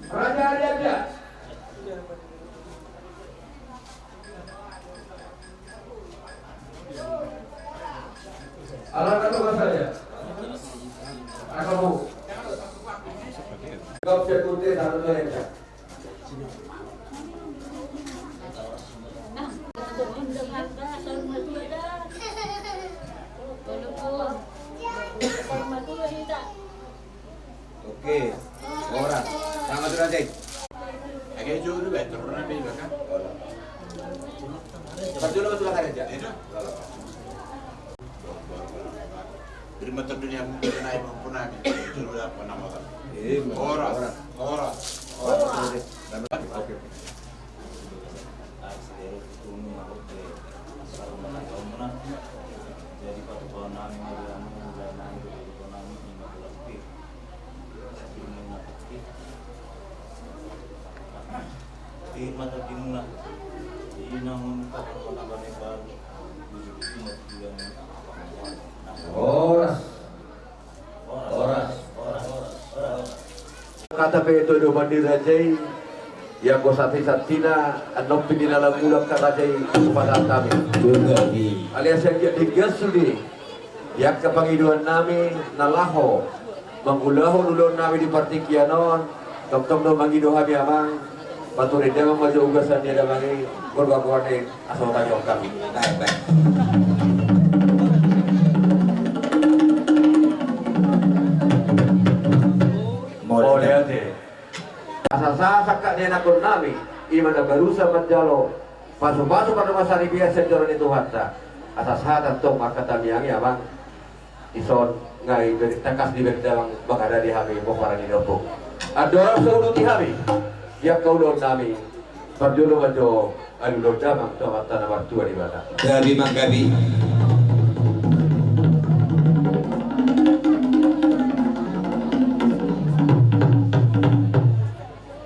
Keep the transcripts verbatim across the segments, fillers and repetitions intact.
Raja Arianja. Ala na tugas saja. Akamu. Kau sekute satu saja. Oke. Ora. Sama tu nanti. Agak jauh dulu, betul. Pernah beli makan? Ora. Pernah dulu, betul, ada aja. Itu. Ora. Jadi, motor dunia mungkin naik mampu naik. Juru apa nama, Bang? Iya, Bang. Horas, horas, horas. Oke. Jadi, patupaon nami, mari anu, mari nami, patupaon nami, lima belas pi. Horas. Horas. Hata pe tu dopan ni raja i, ianggo santisantina, annon pe di na lamu angka raja i, tu pasahat hami. Alias ianggo di gas sude. Di angka pangidoan nami na laho mangulahon ulaon nami di partingkian on, tongtong do mangido hami amang, pature damang ma jo ugasan ni damang i, gorga-gorga ni asa utajong hami. Baik, baik. Mauliate. Asa sahat angka ni anakkon nami, i ma na barusa manjalo pasupasu pardongansaripeon sian joro ni Tuhanta. Asa sahat antong ma angka tamiang i amang. Dison ngai beri tangkas di beri damang mangada di hami pomparan ni dompung. Andorang so uduti hami di angka ulaon nami. Parjolo ma jo alualu damang tu Amanta na martua Debata. Gabe manggabe.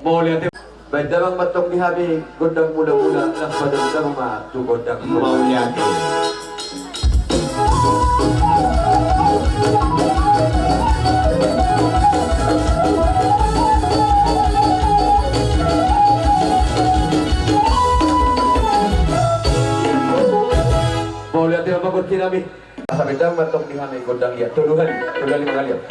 Mauliate. Baen damang ma antong di hami gondang mulamula, laos paendang damang ma tu gondang. Mauliate. Mauliate ma panggual nami. Asa baen damang ma antong di hami gondang liat. Tolu hali, tolu hali mangaliat.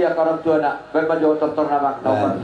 Ia, karang tuana, baen ma jo tortorna, Amang, na umbahen.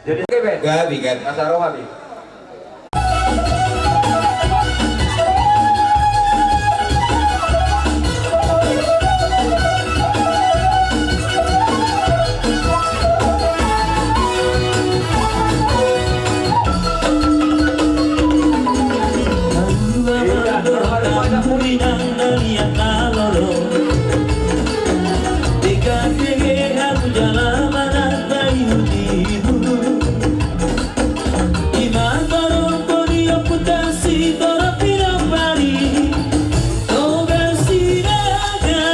Jadi, gabe kan? Masa roha nih. Ima torop ni ompunta sitorop pinompar i, Toga Sinaga,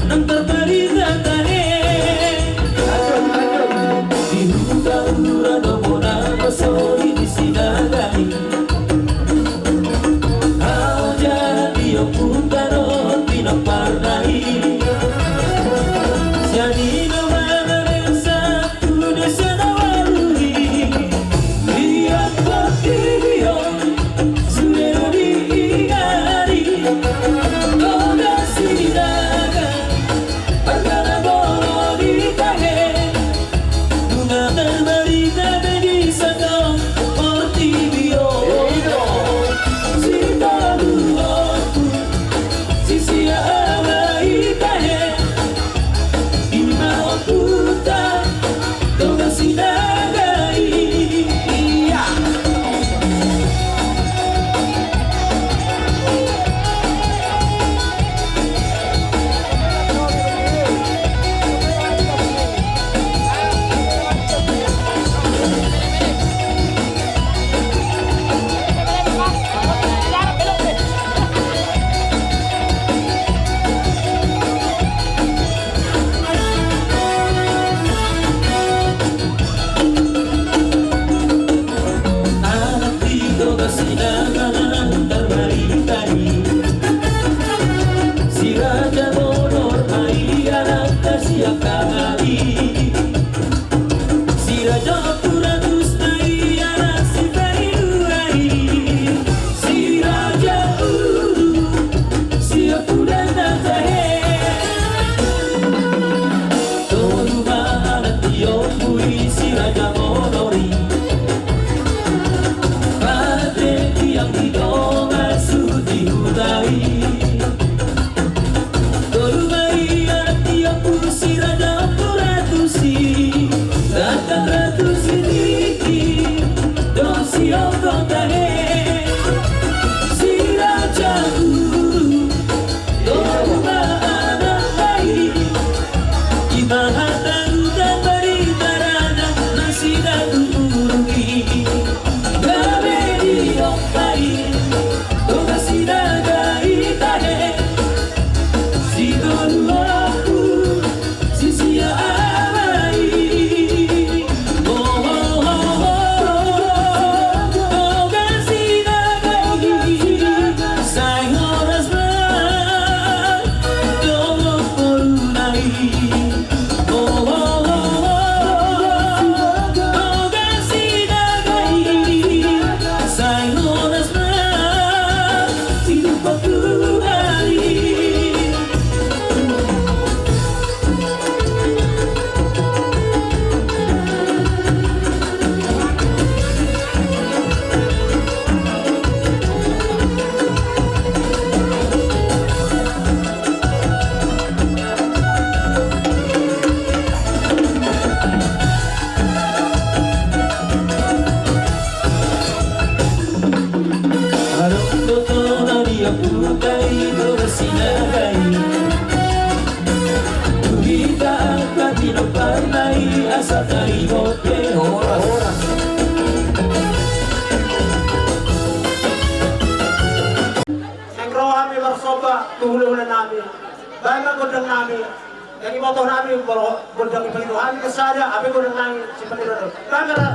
nang tarbarita tahe. Di huta Ura do bona pasoli di Sinaga i. Au jahat di ompunta dohot pinomparna i. Sian i do mangaleng sa tu desa na ualu i. Liat portibi on sude do diingari. Toga Sinaga, arga na bolo ditahe. Nunga tarbarita be di saonari portibi on. Sitolu ompu, sisia ama i tahe. Ima ompunta Toga Sinaga i. Ia. Anak ni Toga Sinaga na tarbarita i. Si Raja Bonor ma i anakta siangkangan i. Si Raja Ompu Ratus ma i anak sipainua i. Si Raja Ulu, si Ompu Danta tahe. Tolu ma anak ni ompu i si Raja Bonor i. Pande tiang ni dongan suhut di huta i. Tolu ma i anak ni ompu si Raja Ompu Horas. Naeng ro hami marsomba tu hulahula nami. Baen ma gondang nami. Jadi boto nami, molo gondang i pangido hami ke sada, hape gondang nami sipangido. Baen ma ra.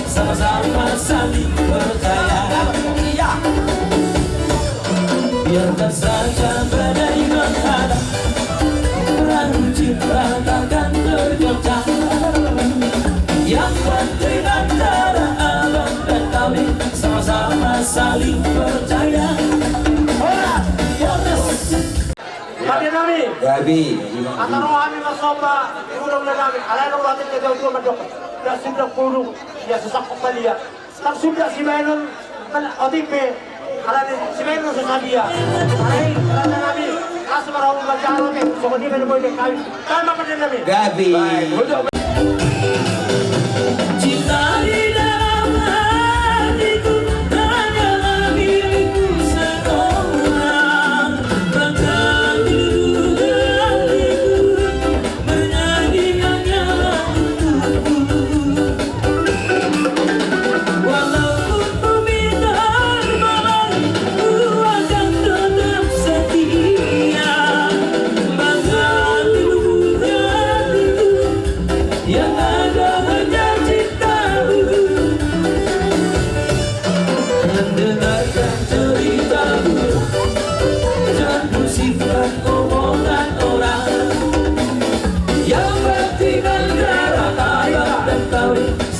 Sama-sama saling percaya. Biarkan saja badai menghadang, perahu cinta takkan tergoncang. Yang penting antara abang dan kami sama-sama saling percaya. Horas! Horas! Pande nami. Gabe. Asa ro hami marsomba, di hulahula nami. Alai ro hami ke jauh-jauh mandok. Dia sudah burung, dia sesak kembali ya. Langsung dia sibaenon, kan O T P. Alai sibaenon so sadia. Alai, pande nami. Langsung marhobas ma jalo ke. Songon i ma na boi di hami. Tama pande nami. Gabe. Baik,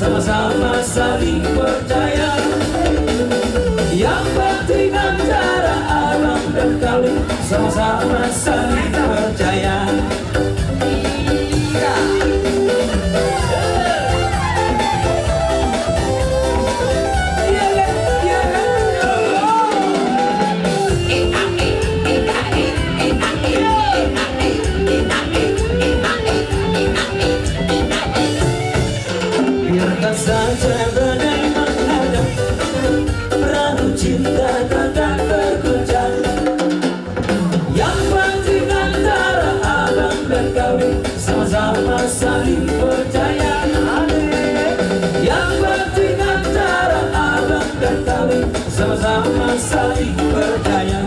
Sama-sama saling percaya. Yang penting antara abang dan kali sama-sama saling percaya. Biarkan saja badai menghadang, perahu cinta takkan tergoncang. Yang penting antara abang dan kawin sama-sama saling percaya. Yang penting antara abang dan kawin sama-sama saling percaya.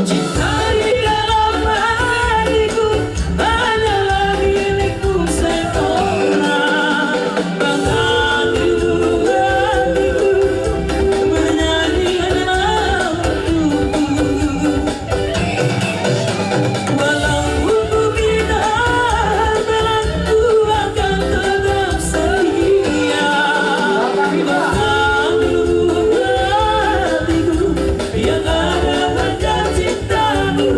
Cinta di dalam hatiku hanyalah milikmu seorang. Bahkan di dalam hatiku bernyanyi hanyalah untukmu. Walaupun ku pindah, ku akan tetap setia. Bahkan di lubuk hatiku yang ada hanya cintamu.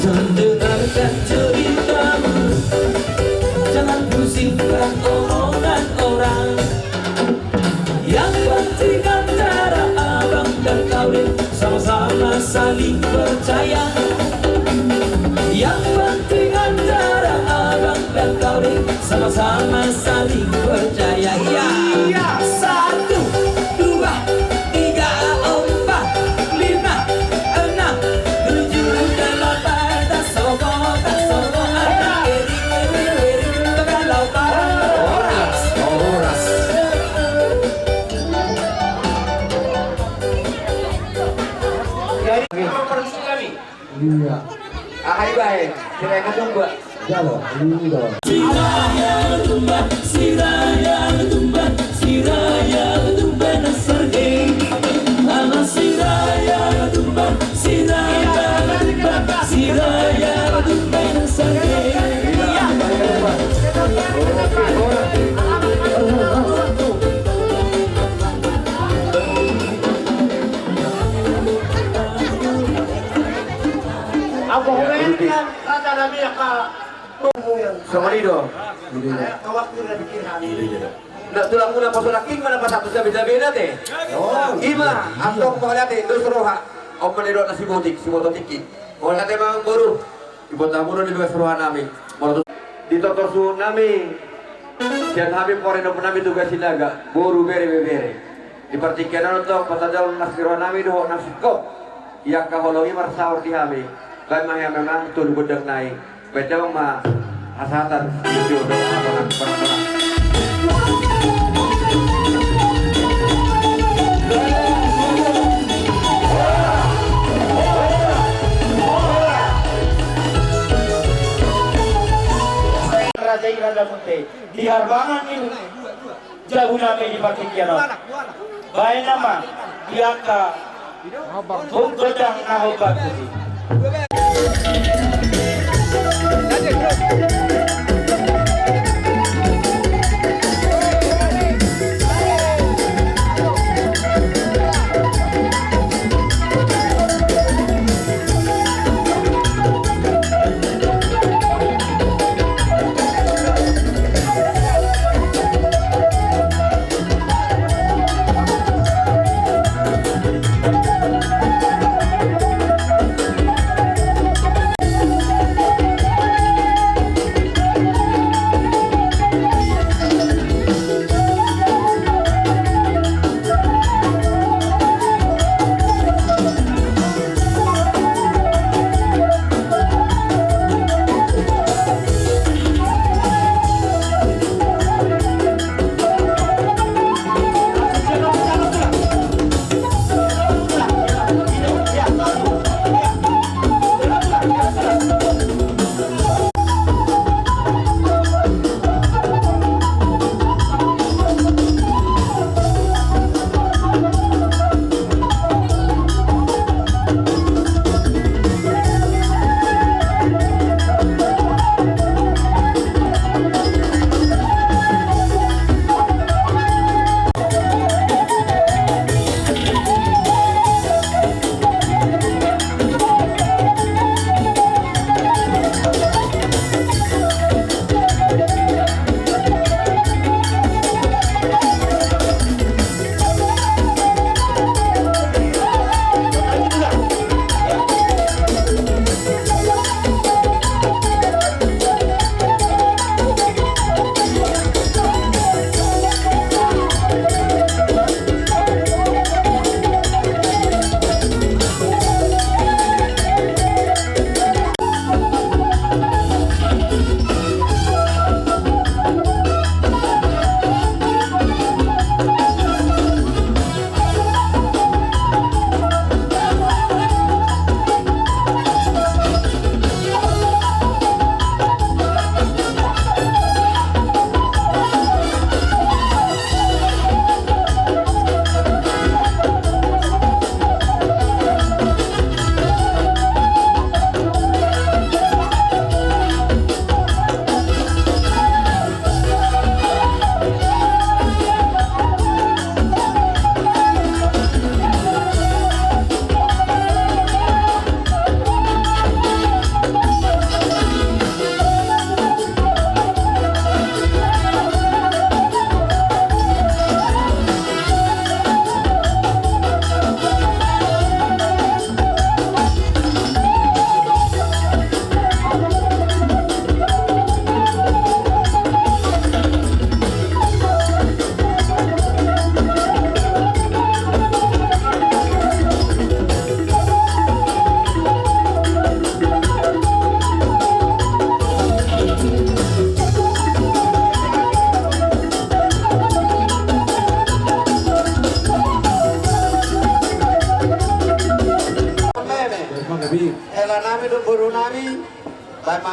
Jangan dengarkan ceritamu, jangan pusingkan omongan orang. Yang penting antara abang dan kawin sama-sama saling percaya. Yang penting antara abang dan kawin sama-sama saling percaya. Iya. Iya. Satu, dua, tiga, empat, lima, enam, tujuh, delapan, tas sobo, tas sobo, anak eri, eri, eri, tegal lapan. Horas, horas. Jadi, apa produksi kami? Iya. Aha iba, eh? Sira yang ketumba. Jalo, iya. Siraya ketumba, siraya ketumba, siraya ketumba na sarge. Ala siraya ketumba, siraya ketumba, siraya ketumba na sarge. Iya. Apa hubungannya? Kata Nabi ya, Kak. Songon i do. Kawak tu na pikir hati. Nda tulang muna pasu laki mana pasatu jabe-jabe na te. Oh, ima, iya. Antong pahalate, dos roha. Om mani do na si Botik, si Botik i. Pahalate mangan boru. Iboto hamu do di bagas roha nami. Molo tu di toto suhut nami. Sian hami pore nopo nami Tugas Sinaga. Boru bere bebere. Di partingkian on tong, patajal nang si roha nami dohot nang singkop. Ia angka holong i marsaor di hami. Baen ma hami amang tolu gondang nai. Baen damang ma hasahatan. Isi odo apa nang parang-parang. Raja i, raja mute. Di harbangan ni jabu nami di partingkian on. Baen nama di angka gondang na hombar tusi.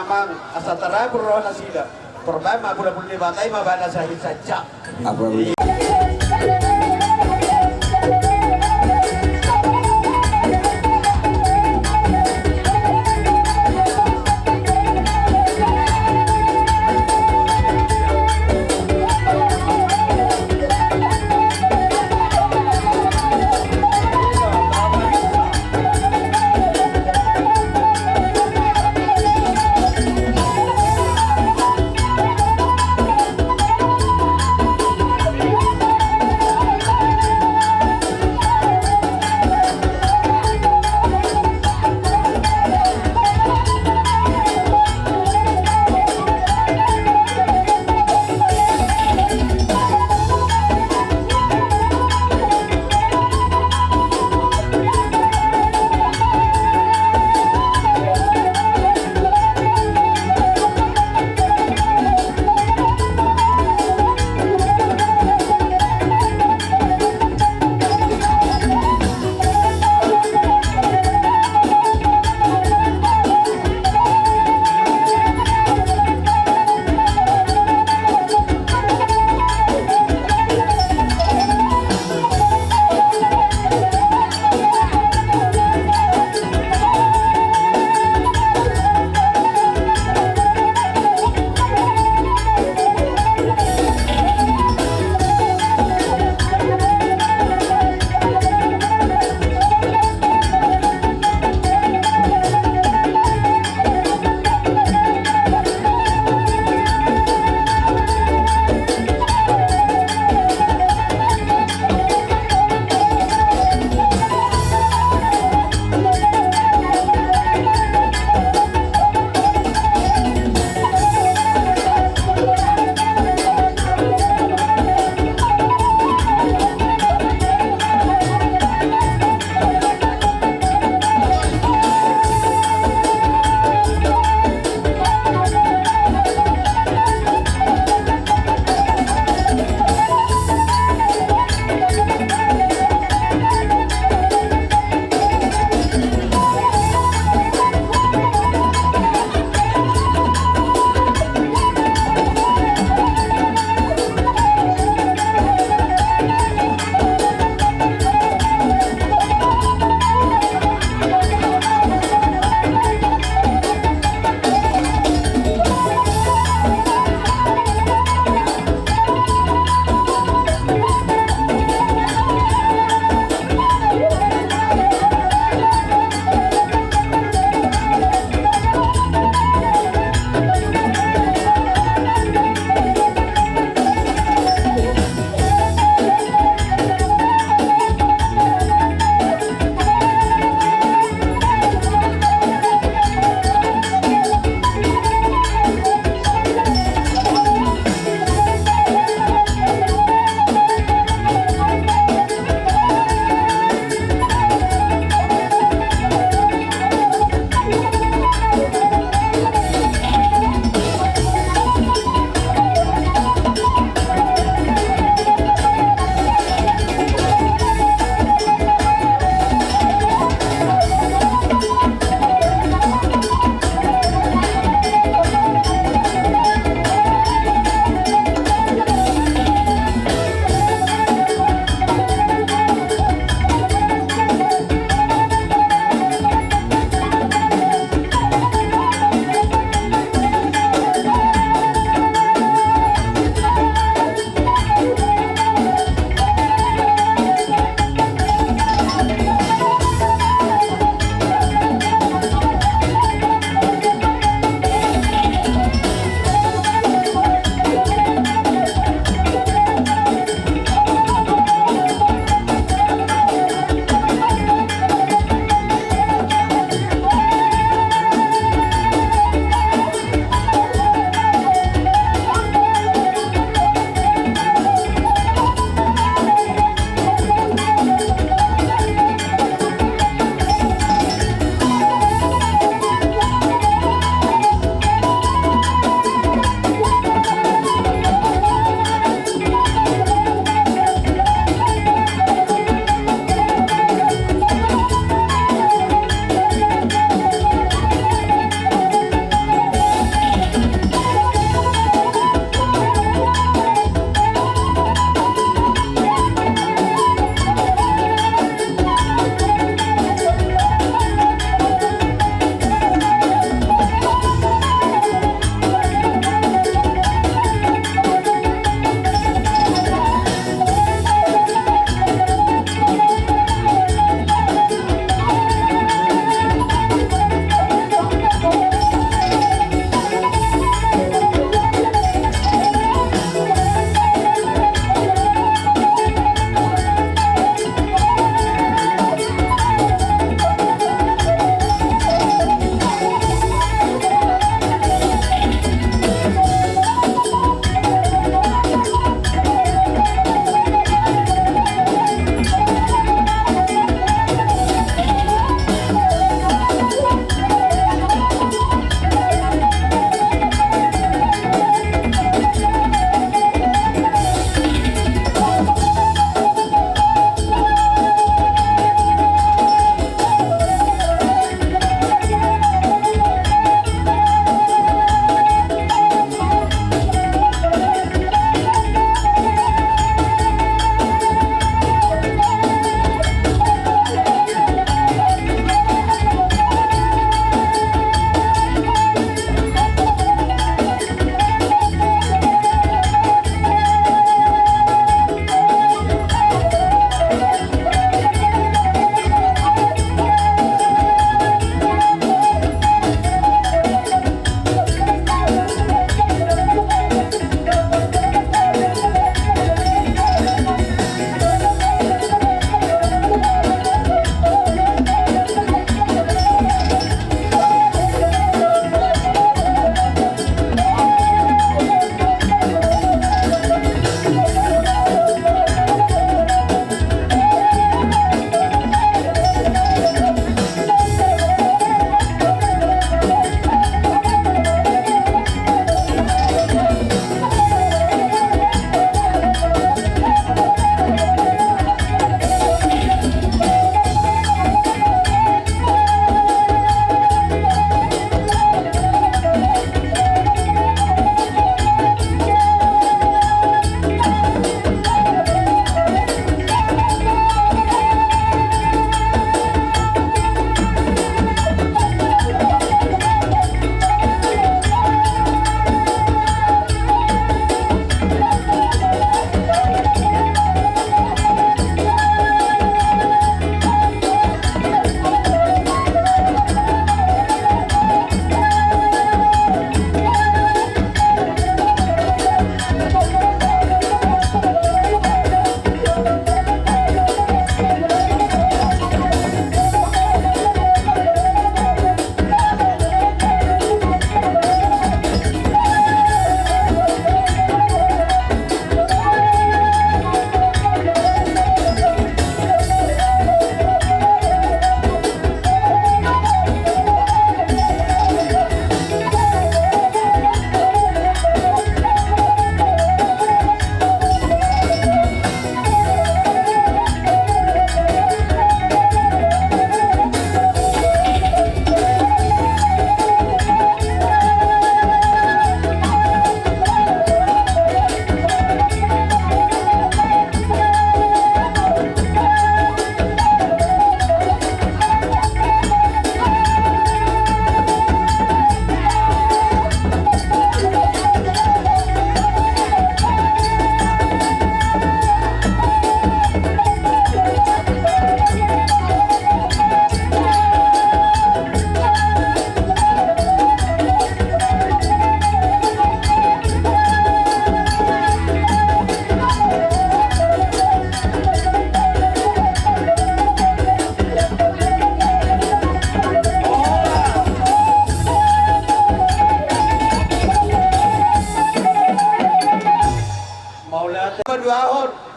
Mang, asa tarabur roha nasida. Parbaen ma pula-pula ni batai ma bana sahit saja.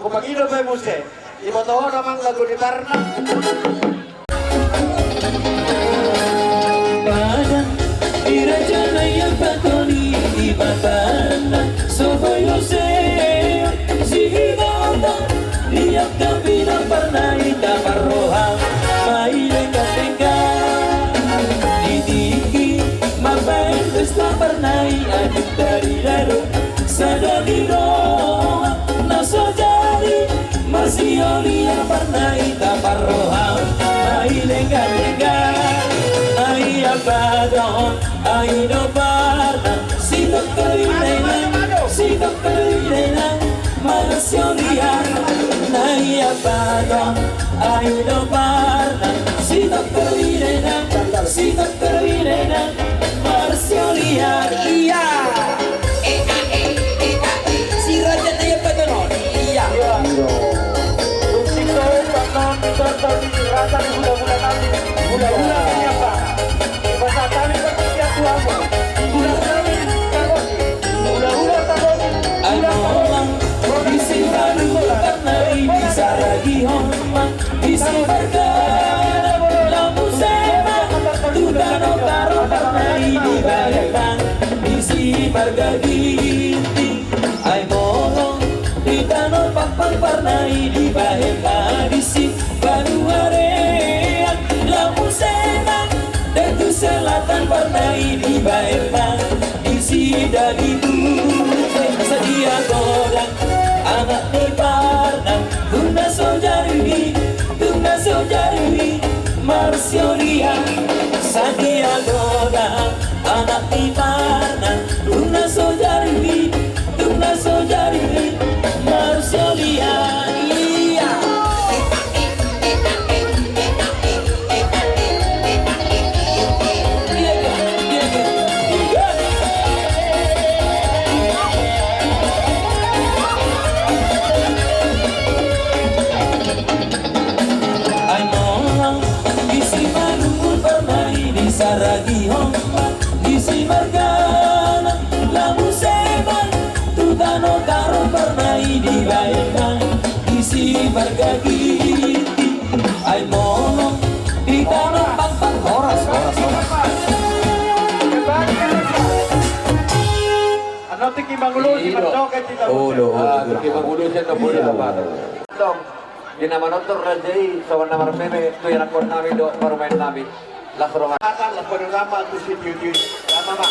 Hupangido pe muse, diboto ho damang lagu ni Parna. Padan ni raja nai amanta on i ma Parna, so boi muse sihiboto di angka pidong Parna i, taparrohahon ma i denggan-denggan. Di tingki mambahen pesta Parna i, adong taringot sada ni dongan na so jadi marsiolian Parna i, taparrohahon ma i denggan-denggan. Ai amanta on, ai do Parna, sitongkin i dainang, sitongkin i dainang, marsiolian. Ai amanta on, ai do Parna, sitongkin i dainang, sitongkin i dainang, marsiolian. Ia. Si raja nai amanta on. Ia. Dung sintong annon tortor ni raja ni hulahula nami, hulahula nami amanta. Dipasahat hami partingkian tu hamu. Hulahula nami tagosi, hulahula tagosi. Ai ma holan, disi ma luhut Parna i, disaragihon ma disi margana, laho muse ma tu tano Karo Parna i, dibahen ma disi marga Ginting. Ai ma holan, di tano Pakpak Parna i, dibahen ma disi Banuarean, laho muse ma datu selatan Parna i, dibahen ma disi Dalihan. Sadia godang anak ni Parna, tung na so jadi, tung na so jadi marsiolian. Sadia godang anak ni Parna, tung na so jadi, tung na so jadi marsiolian. Ia. Ai ma holan, disi ma luhut Parna i, disaragihon ma disi margana, laho muse ma tu tano Karo Parna i, dibahen ma disi marga Ginting. Ai ma holan, di tano Pakpak. Horas, horas, horas. Annon tingki mangulusi, marjoget hita. Olo, olo. Ah, tingki mangulusi, annon boleh apa? Tong. Di na manortor raja i, songon na marmeme tu ianakhon nami dohot parumaen nami. Las roha. Las panutan ma tu sitiotio i. Las ma.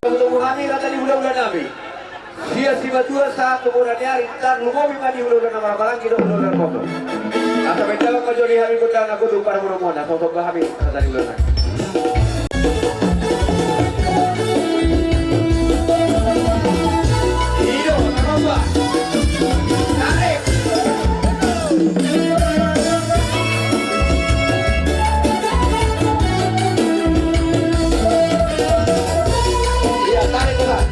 Tubu-tubu hami raja ni hulahula nami. Sian simatua sahat tu bontean ni ari, tarlumobi ma di hulahula na marhahamaranggi dohot hulahula na marhahamaranggi. Asa baen damang ma jo di hami gondang na godang parboruon, asa somba hami raja ni hulahula. Ido, na somba. Tarik. Ia, tarik, tarik.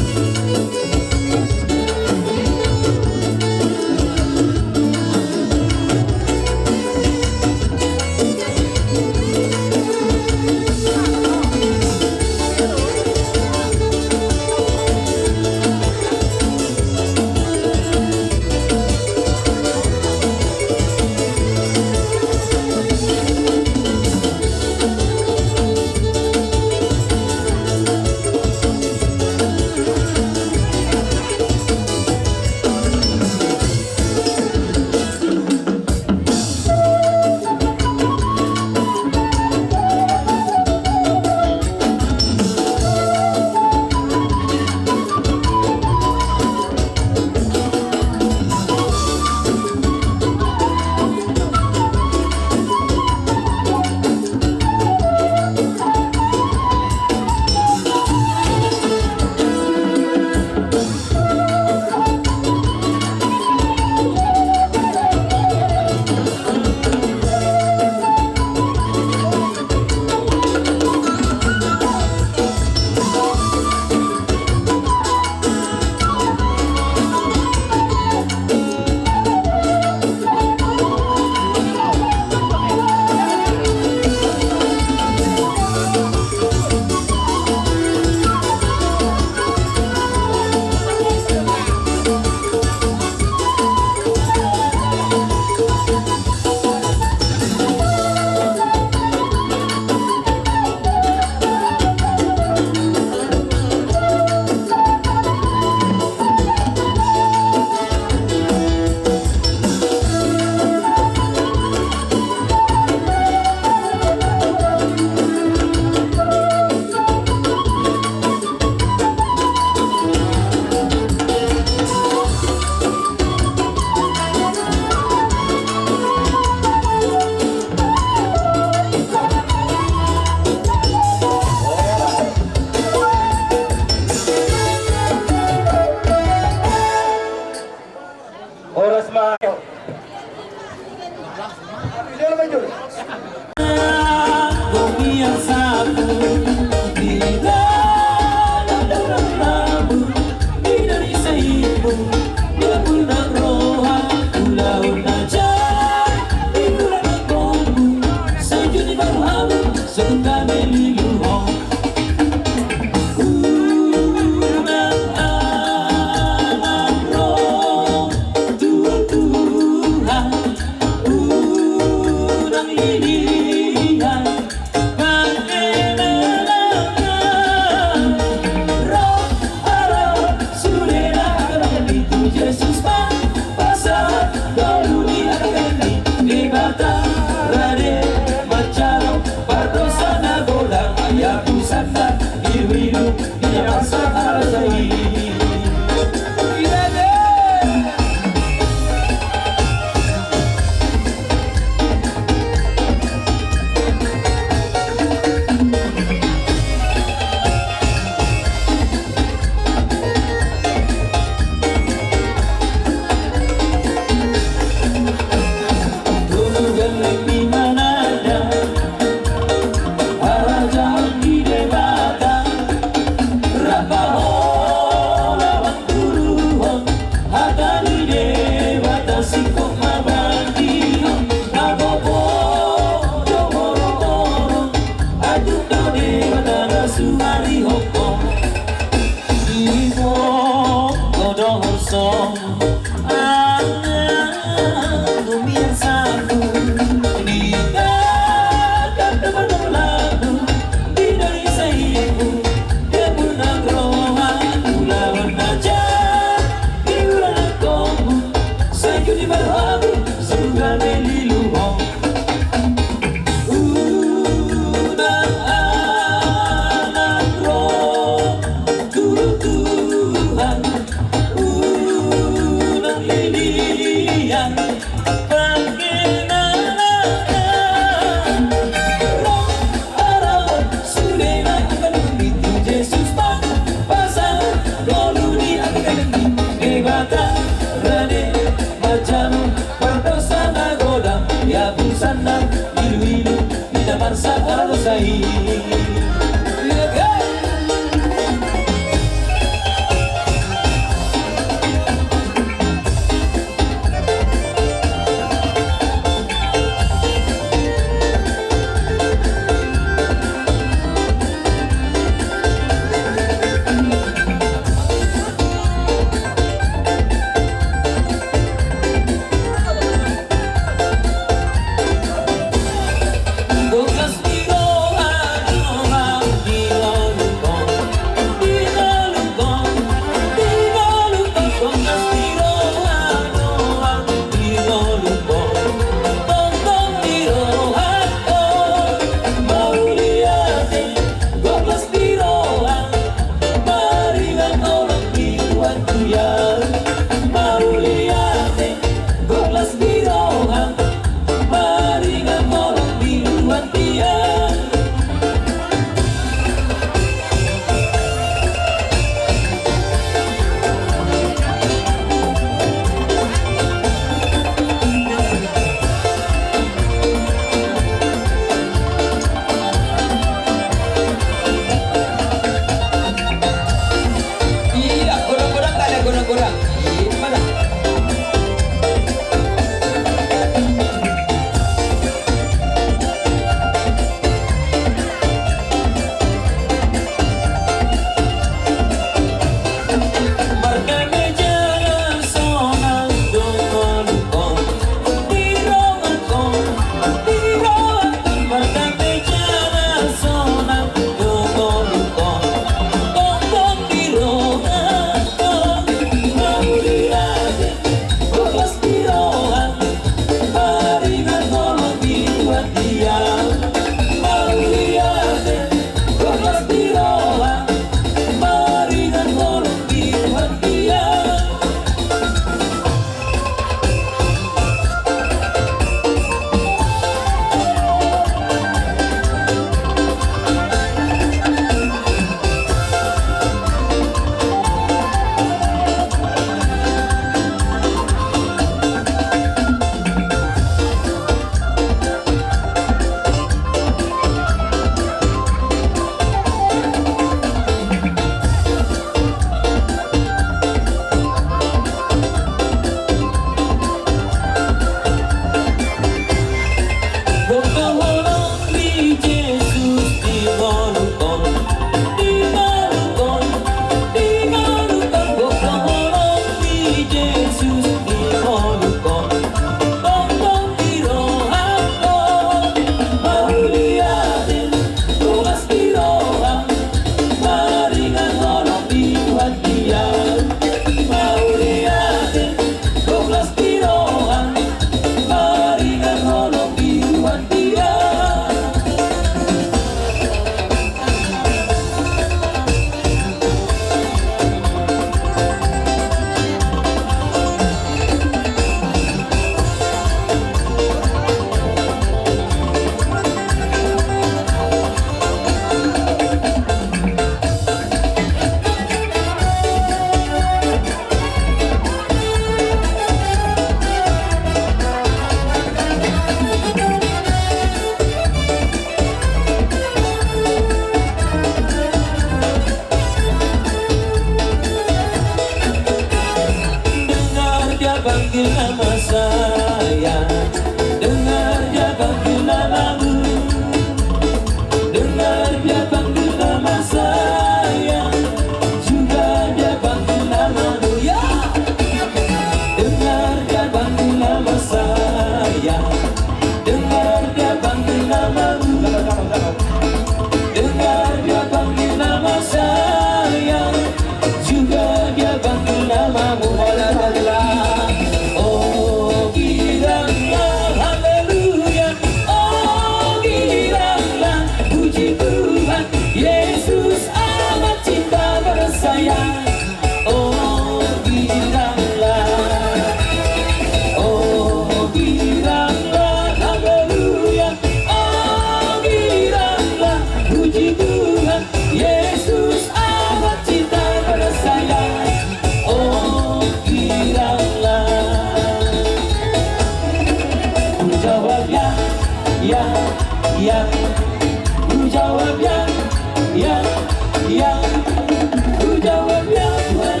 Jawab ya Tuhan,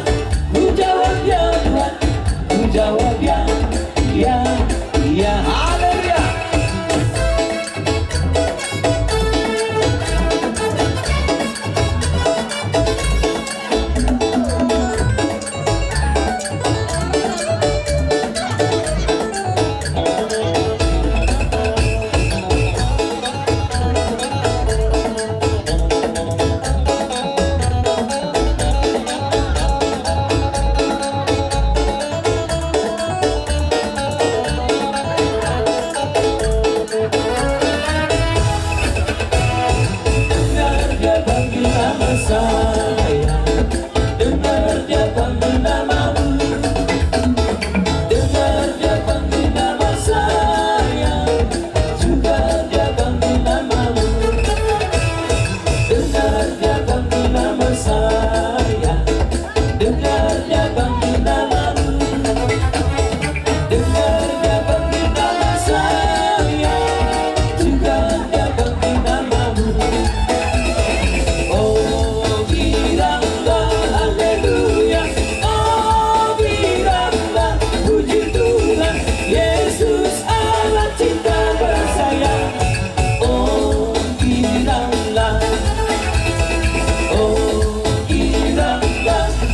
ku jawab ya Tuhan, ku jawab ya, ya, ya. Haleluya. Dengar dia panggil nama saya, dengar dia panggil namamu. Dengar dia panggil nama saya, juga dia panggil namamu. Dengar dia panggil nama saya, dengar dia panggil namamu. Dengar dia panggil nama saya, juga dia panggil namamu. Oh, bilang haleluya. Oh, bilang puji Tuhan, Yesus Allah cinta bersayang. Oh, bilang, oh, bilang,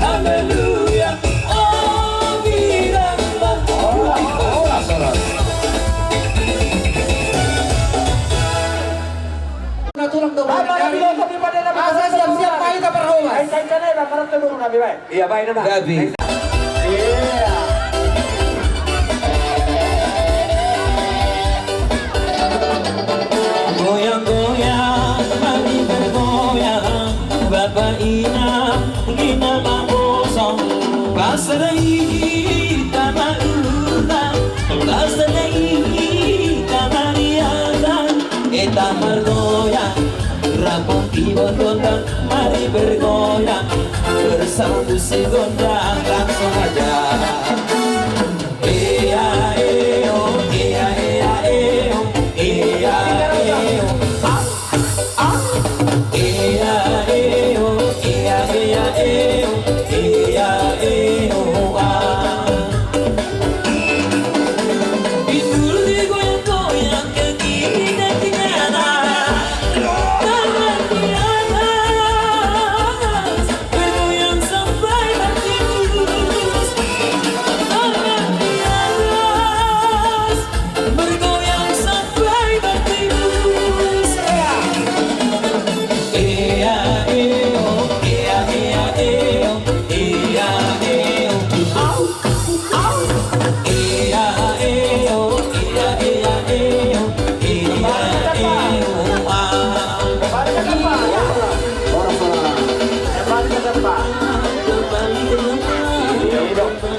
haleluya. Oh, bilang. Horas, horas. Nah, tulang tulang. Baik, baik, baik, baik, baik, baik. Asa siap-siap, baik, kita berhomas. Baik, baik, baik, baik, baik, baik. Iya, baik, nama. Gabi. Iya. Goyang-goyang, mari bergoyang, Bapa Inang, di nama kosong. Pas ada hita mauna, pas ada hita marianan, kita bergoyang. Rapot di gondang, mari bergoyang bersama musik gondang, langsung aja. Iya, iyo, iya, iya, iyo, iya, iyo. Ah, ah. Iya, iyo, iya, iya, iyo, iya, iyo, ah.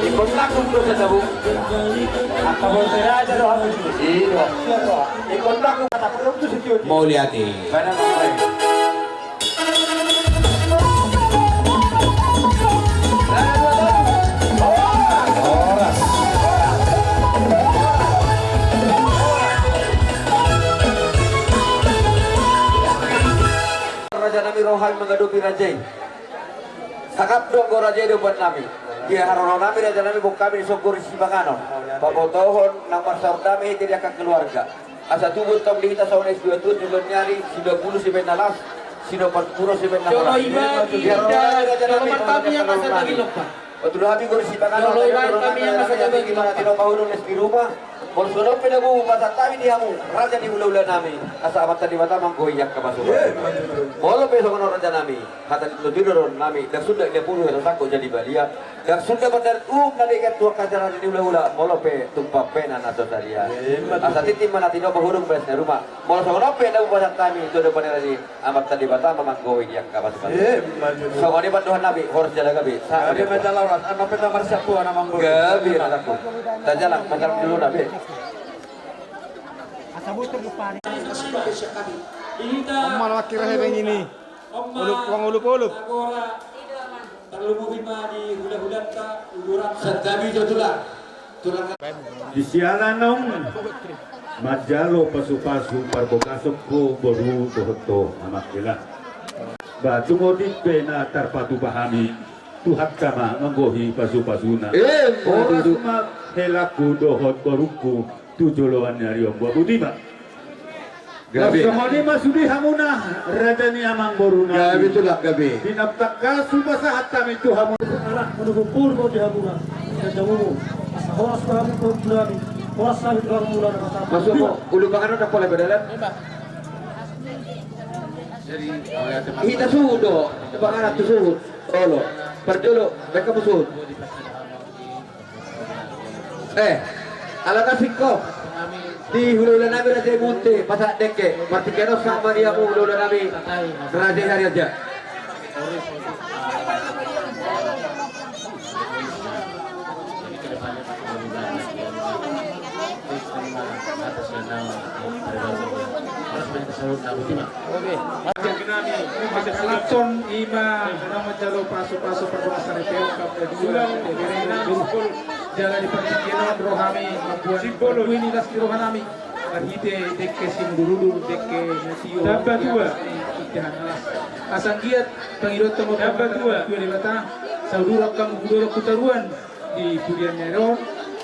Ikut lagu tu, saya tahu. Apa boleh aja doa. Iya. Ikut lagu kata perlu tu security. Mauliate. Mana namanya? Raja nami, roha nami mangadopi raja i. Sangap do anggo raja i do buat nami. Di haroro nami raja nami, boan hami di son gori sipanganon. Pabotohon na marsaor nami hita di angka keluarga. Asa tubu tong di hita songon es dua pulu tujuh bulan ni ari, sibaen bulu sibaen na las, sibaen pangkuro sibaen na horas. Jolo iba di raja nami, jolo iba di raja nami. Otu do hami gori sipanganon. Jolo iba di raja nami, jolo iba di raja nami. Molo songon on pe na boi pasahat hami di hamu raja ni hulahula nami, asa Amanta Debata manggohi angka pasupasu. Molo pe songon on raja nami, hata ni tutur do nami, ndang sunda na pulu hata sangkot jadi balian. Ndang sunda pandarat uhum na denggan tu angka raja ni hulahula, molo pe tumpang pe na so sadia. Asa tintin ma na tinopa, hurung ma las ni ruma. Molo songon on pe na boi pasahat hami tu adopan ni raja i, Amanta Debata ma manggohi di angka pasupasu. Songon i pandohan nami, horas jala gabe. Gabe ma jala horas, asa pe na marsiap tua na manggohi. Gabe ma jala. Tajalang, tajalang dulu nami. Om ma na mangkira hepeng i. Ulup, uang ulup-ulup. Tarlumobi ma di hulahulanta, uduran. Santabi jo tulang. Tulang. Di siala naung manjalo pasupasu parbogason ho boru dohot ho amang hela. Ba tung otik pe na tarpatupa hami, Tuhanta ma manggohi pasupasuna. Emma tutu. Horas ma helangku dohot borungku tu joloan ni ari on, botima. Gabe. Songon i ma sude hamuna raja ni amangborunami. Gabe, Tulang, gabe. Di na tangkas hupasahat hami tu hamu. Ala manungkun purbo di hamuna. Asa horas ma hamu pahompunami. Horas hami tu hamuna na masa. Masuk, Bo. Ulu panganon na pola bedalan. Hita suhut do. Panganon tu suhut. Olo. Parjolo. Mereka suhut. Eh, ala na singkop di hulahulanami Raja i Munthe, pasahat dengke, martingkian on sahat ma di hamu hulahulanami Raja i Sariaja. Oke. Nami, mangkalashon i ma na manjalo pasupasu parbagasan i pe, Hamna Dua, Hamna Dua. Jala di partingkian on ro hami mambuat, simbolo, bui ni las ni rohanami. Marhite dengke simudurudur, dengke na tio. Tamba tua. Indahan las. Asa anggiat pangidoan, tamba tua, Debata, sauduran hamu tu dolok tu toruan. Di pudian ni ari on,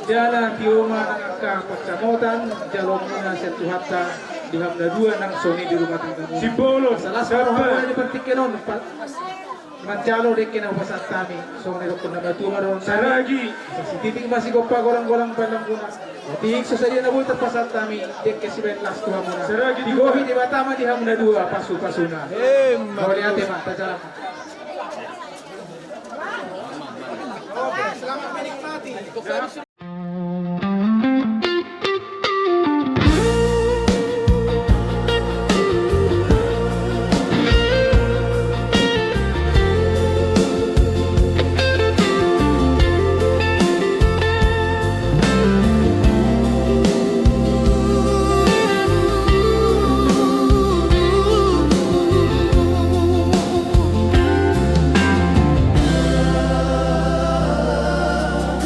jala tio ma nang angka pansamotan jaloonmuna sian Tuhanta di Hamna Dua nang songon i di rumah tanggamuna. Simbolo. Asa las ma rohamuna di partingkian on, pa-, manjalo dengke na hupasahat hami, songon na nidokkon na matua ma dohonon nami. Saragi. Asa sititik ma sigompa, golanggolang pandahanmuna. Otik so sadia na boi tarpasahat hami dengke sibahen las tu hamuna. Saragi. Digohi Debata ma di Hamna Dua pasupasuna. Emma. Mauliate ma, tajalang.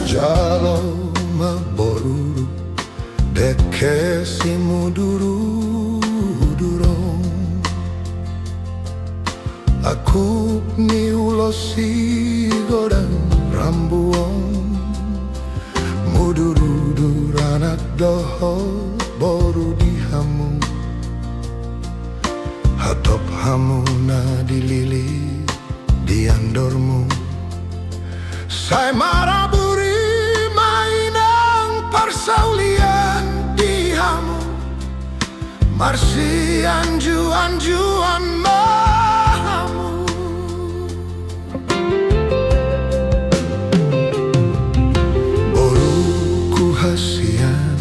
Jalo ma boru, dengke simudurudur on. Akup ni ulos sigodang rambu on, mudurudur anak dohot boru di hamu. Hatop hamu na dililit di andormu. Sai maraburi ma inang parsaulian di hamu. Marsianjuanjuan ma hamu. Boruku hasian,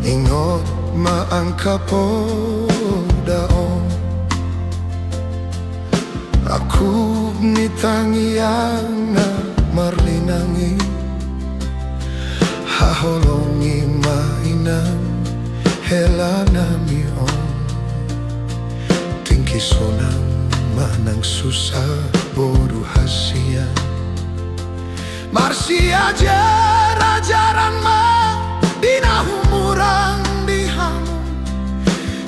ingot ma angka poda on. Akup ni tangiang na marlinang i, haholongi ma inang hela nami on. Tingki sonang manang susa boru hasian. Marsiajarajaran ma di na humurang di hamu.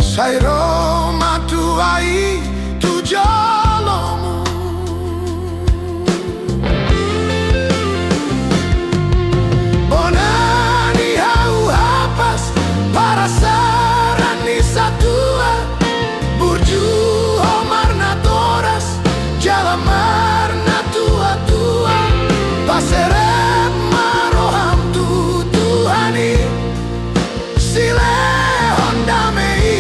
Sai ro ma tua i tu jolomu. Bona ni hau hapas parasaran ni satua. Burju ho marnatoras jala marnatuatua, paserep ma roham tu Tuhan i, silehon dame i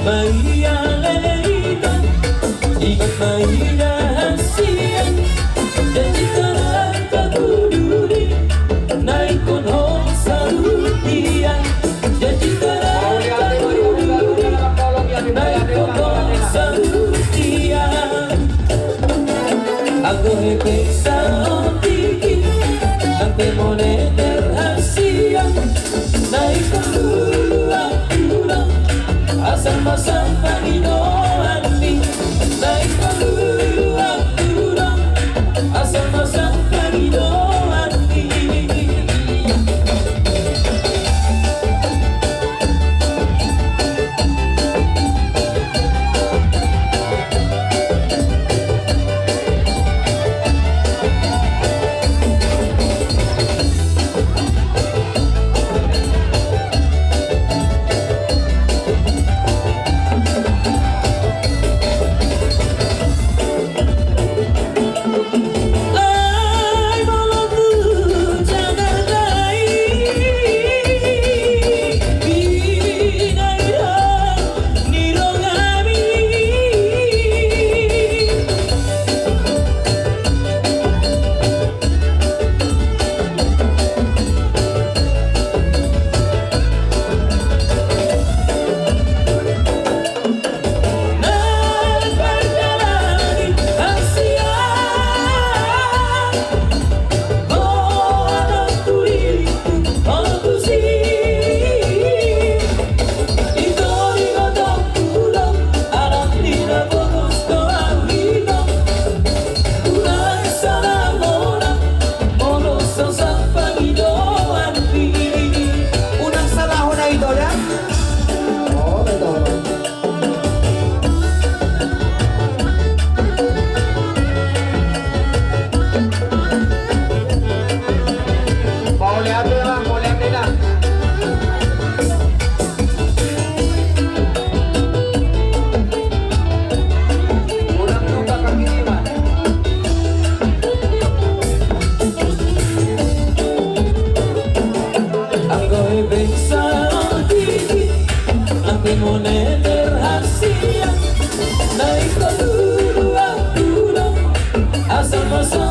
Maia lelei ita, ibat maida hasian. Janji tarang paguduri, na ingkon ho sarupian. Janji tarang paguduri, na ingkon ho sarupian. Anggo hepeng saotik i, nang pe mone terhasian. Na ingkon luluan tulang, asal ma sampang i doan ni. Na ingkon luluan tulang, asal ma sampang i doan ni. Anggo hepeng saotik i, nang pe mone terhasian. Na ingkon luluan tulang, asal ma sa